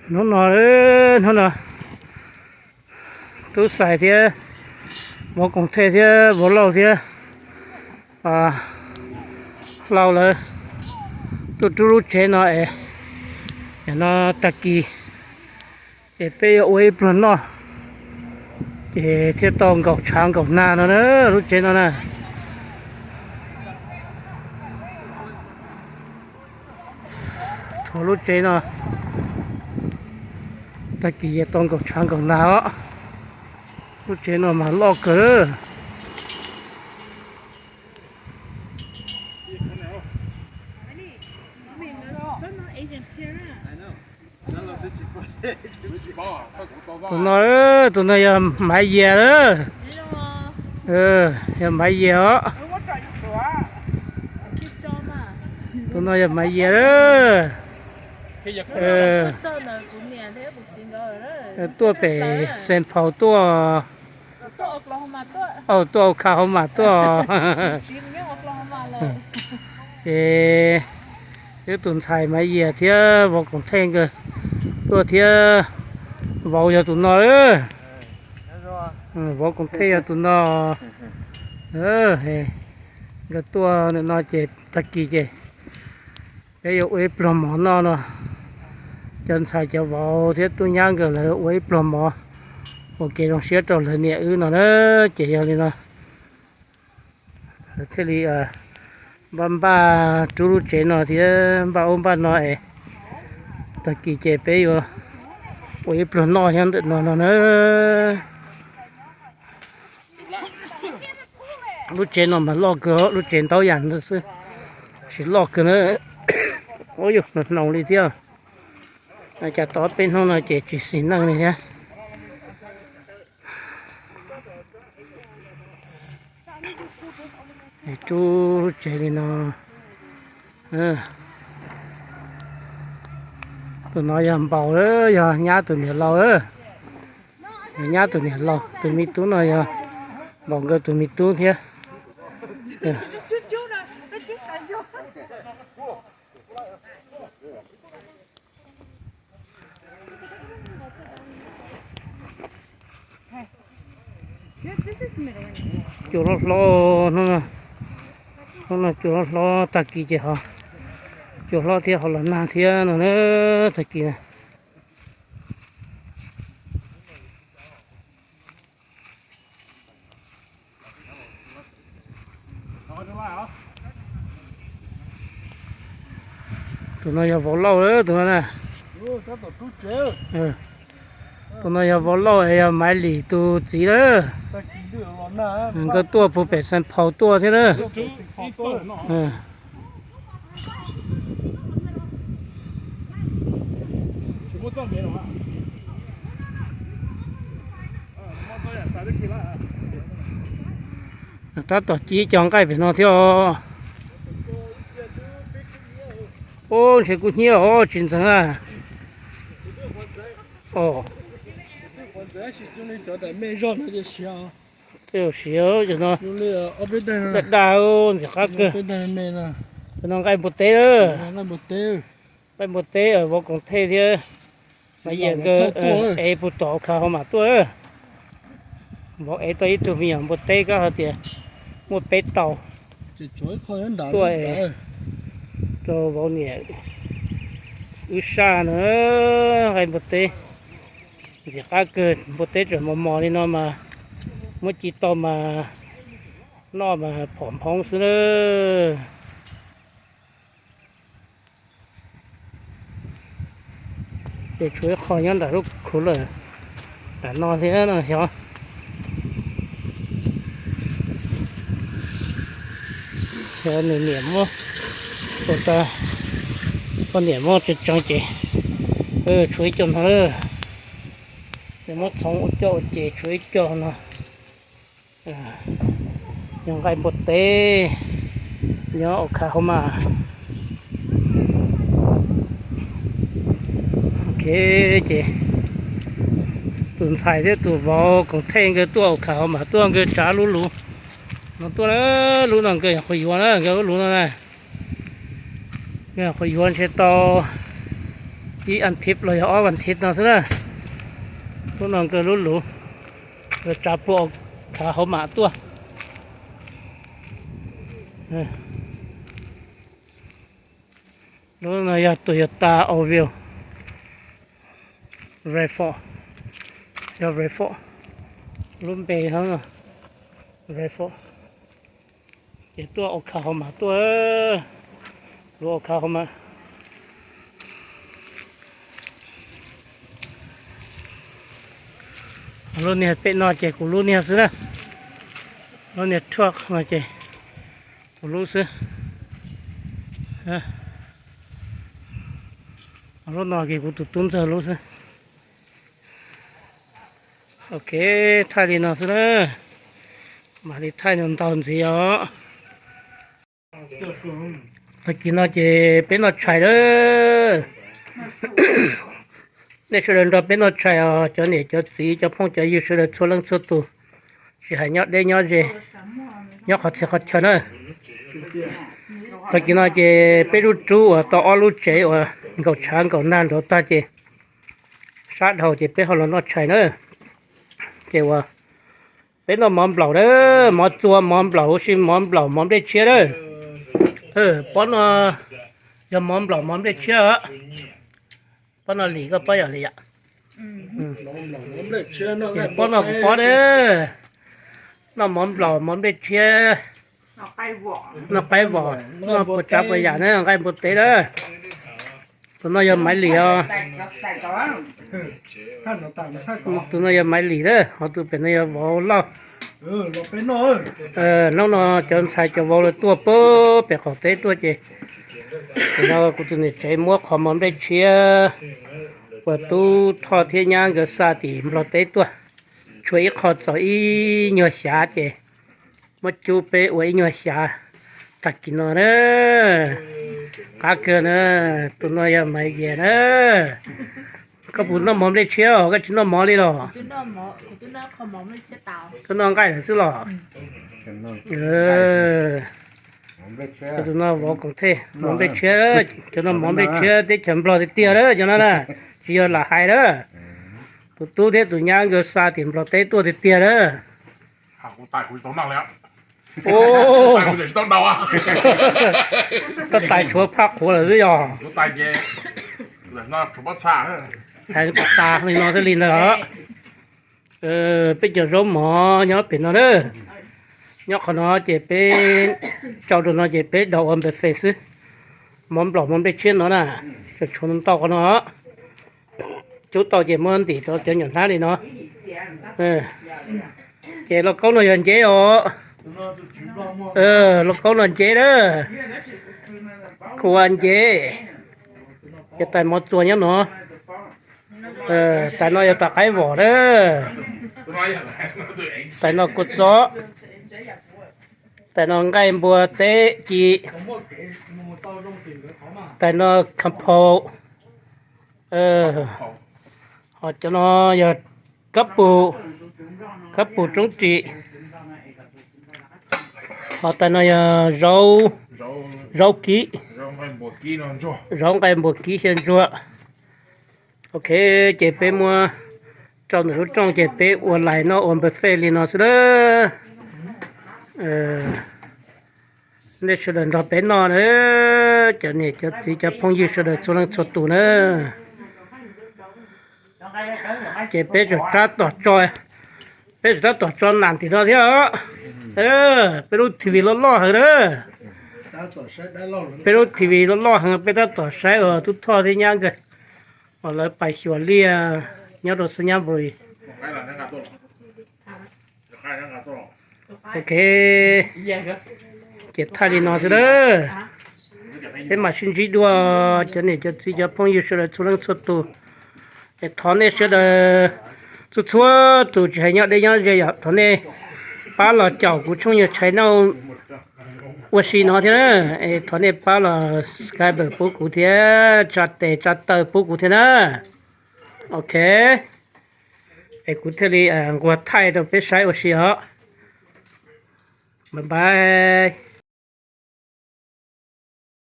Hnub no, hnub no Tub Xais thiab Vauv Koom Thej thiab Vauv Lauj thiab Hlau lawv tuaj rub lub tsev no es, no tag kis ces peb yuav ua ib pluag noj, ces thiaj tau nkaum tshav nkaum nag no na, lub tsev no na. Thuav lub tsev no, tag kis yuav tau nkaum tshav nkaum nag os. Lub tsev no mas loj kawg. Tus no, tus no yog Maiv Yias lawm. Yog Maiv Yias os. Tus no yog Maiv Yias lawm. Tuaj pem Saint Paul tuaj, tuaj Oklahoma tuaj. Ces wb tus ntxhais Maiv Yias thiab Vauv Koom Thej nkawd tuaj thiab. Vauv yog tus no, Vauv Koom Thej yog tus no. Nkawd tuaj ntawm no ces tag kis ces peb yuav ua ib pluag mov noj no. Cov ntxhais cov vauv thiab tub nyab nkawd lawv ua ib pluag mov ua kev zoo siab rau lawv niam wb no na. Ces yog li no lawv thiaj li npaj npaj rub lub tsev no thiab npaj ub npaj no es tag kis ces peb yuav ua ib pluag noj nyob ntawm no no na. Lub tsev no mas loj kawg, lub tsev ntaub yam ntawd xwb, tab sis loj kawg na. Ua yus hnoos li thiab. Cas tau peb hnub no ces tsis xis neej li thiab. Rub lub tsev li no. Tus no yog Npaum, yog nyab tus niam laus. Yog nyab tus niam laus, tus me tub no yog Npaum nkawd tus me tub thiab. Cua hlob hlob, hnub no cua hlob hlob, tag kis ces ho cua hlob thiab ho los nag thiab no na, tag kis na. Tus no yog Vauv Lauj, tus no na. Tus no yog Vauv Lauj, yog Maiv Lis tus txiv lawm. Nkawd tuaj puag pem Saint Paul tuaj thiab na. Tab tom ci cov nqaij pem no thiab os. Ub, ntshe kuj hnyiab os, tsis ntxeev na. Tej zaum siav cov no. Daj daj, ntxim qab kawg. Cov no nqaij npua teb, nqaij npua teb, Vauv Koom Thej thiab Maiv Yias nkawd ev puag tom Oklahoma tuaj. Vauv ev tau ib tug me nyuam npua teb, koj hais tias muaj peb tau tuaj rau vauv niam wb saj na. Nqaij npua teb ntxim qab kawg, npua teb tseem mos mos li no mas muab ci tau mas noj mas phom nphoob xwb na. Ces tshuav ib qho nyob nram lub khuv lawm, nram no thiab no xyov. Xyov nws niam muab, ua tas poj niam muab tseev tseev ces tshuav ib co no lawm. Muab txhoov ua coj ua ces tshuav ib co no. Yog nqaij npua teb nyob Oklahoma. Ok, ces tus ntxhais thiab tus vauv Koom Thej nkawd tuaj Oklahoma tuaj, nkawd tsav lub luv no tuaj na. Lub no nkawd yog qhuav yuav na, nkawd lub luv no na. Nkawd yog qhuav yuav ntshe tau Ib as thiv los yog ob as thiv no xwb na. Lub no nkawd lub luv, nkawd tsav puag khav hauv mam tuaj. Lub no yog Toyota Aveo, Rav four, yog Rav four, lub npe Rav four. Ces tuaj ua khav hauv mam tuaj, luv ua khav hauv mam. Lub niag pem no ces kuv lub niag xwb na. Lub niag truck no ces kuv lub xwb. Lub no ces kuv tus tub ntxawg lub xwb. Ok, thaij li no xwb na. Mam li thaij ntau ntxiv os. Tag kis no ces peb noj tshais lawm. Nej sawv daws nrog peb noj tshais os, cov niam cov txiv cov phooj cov ywg sawv daws txhua leej txhua tus, tsis hais nyob deb nyob ze, nyob qhov txhia qhov chaw na. Tag kis no ces peb lub rub uas tau ob lub tsev uas nkaum tshav nkaum nag nraud tag ces sab dhau ces peb ho los noj tshais na. Ces uas peb noj mov nplaum na, mov txua mov nplaum huv si mov nplaum mov nplej tshiab na. Pob no yog mov nplaum mov nplej tshiab. Pob no lim koj pob yom li yom. Pob no kuv pob na. Noj mov nplaum mov nplej tshiab, noj qaib vom, noj puas tsav puas yam na, nqaij npua teb na. Tus no yog Maiv Lim os. Tus no yog Maiv Lim na, ho tus pem no yog vauv Lauj. Hnub no cov ntxhais cov vauv lawv tuaj puag pem qaum teb tuaj ces, ces no kuv tus niam tsev muab qhov mov nplej tshiab uas tub Thoj thiab nyab nkawd xa tim Nplog teb tuaj, tshuav ib qho txaus ib nyuag xyav ces muab cub peb ua ib nyuag xyav tag kis no na. Qab kawg na. Tus no yog Maiv Yas na. Koj puas noj mov nplej tshiab os, koj tsis noj mov li los? Koj noj nqaij lawm xwb los? Tus no vauv Koom Thej, mov nplej tshiab, cov no mov nplej tshiab teb chaws Nplog tiag tiag na cov no na, tsis yog lam hais na. Tus tub thiab tus nyab nkawd xa tim Nplog teb tuaj tiag tiag na. Koj tais tshuav phaj qhuav lawm xwb yog? Hais tas li no xwb li ntawd os. Peb cov zaub mov nyob pem no na. Nyob qhov no ces peb tsau rau no ces peb dov ua npawg fes xwb. Mov nplaum mov nplej tshiab no na, tshuav ntau qhov no. Cub tau ces muab ntim rau cov nyuam hnab li no. Ces lauj kaub no yog nceb os. Lauj kaub no nceb na. Kua nceb. Yog tais mov txua nyob no. Tais no yog tais qaib vom na. Tais no kua txob. Tais no nqaij npua teb ci. Tais no kha phau. Ho cov no yog kab pus, kab pus roob ris. Ho tais no yog zaub kib, zaub nqaij npua kib xyaw ntsuag. Ok, ces peb muab rau ntawm lub rooj ces peb ua lais noj ua npawg fej li no xwb na. Nej sawv daws nrog peb noj na, cov niam cov txiv cov phooj ywg sawv daws txhua leej txhua tus na. Ces peb tseem tab tom tso, peb tseem tab tom tso nam tim no thiab os. Peb lub T V loj loj heev na. Peb lub T V loj loj heev peb tab tom saib uas tub Thoj thiab nyab nkawd uas lawv pais xyuas liaj nyob rau Xeeb Nyab Npus. Ok, ces thaij li no xwb na. Peb mam sib ntsib dua cov niam cov txiv cov phooj ywg sawv daws txhua leej txhua tus. Es thov nej sawv daws txhua txhua tus tsis hais nyob deb nyob ze yom, thov nej pab los caum kuv tshooj YouTube ua si no thiab na. Es thov nej pab los subscribe pub kuv thiab, tsa tes tsa taw pub kuv thiab na. Ok, es kuv thiaj li nquag thaij rau peb saib ua si os. Bye bye.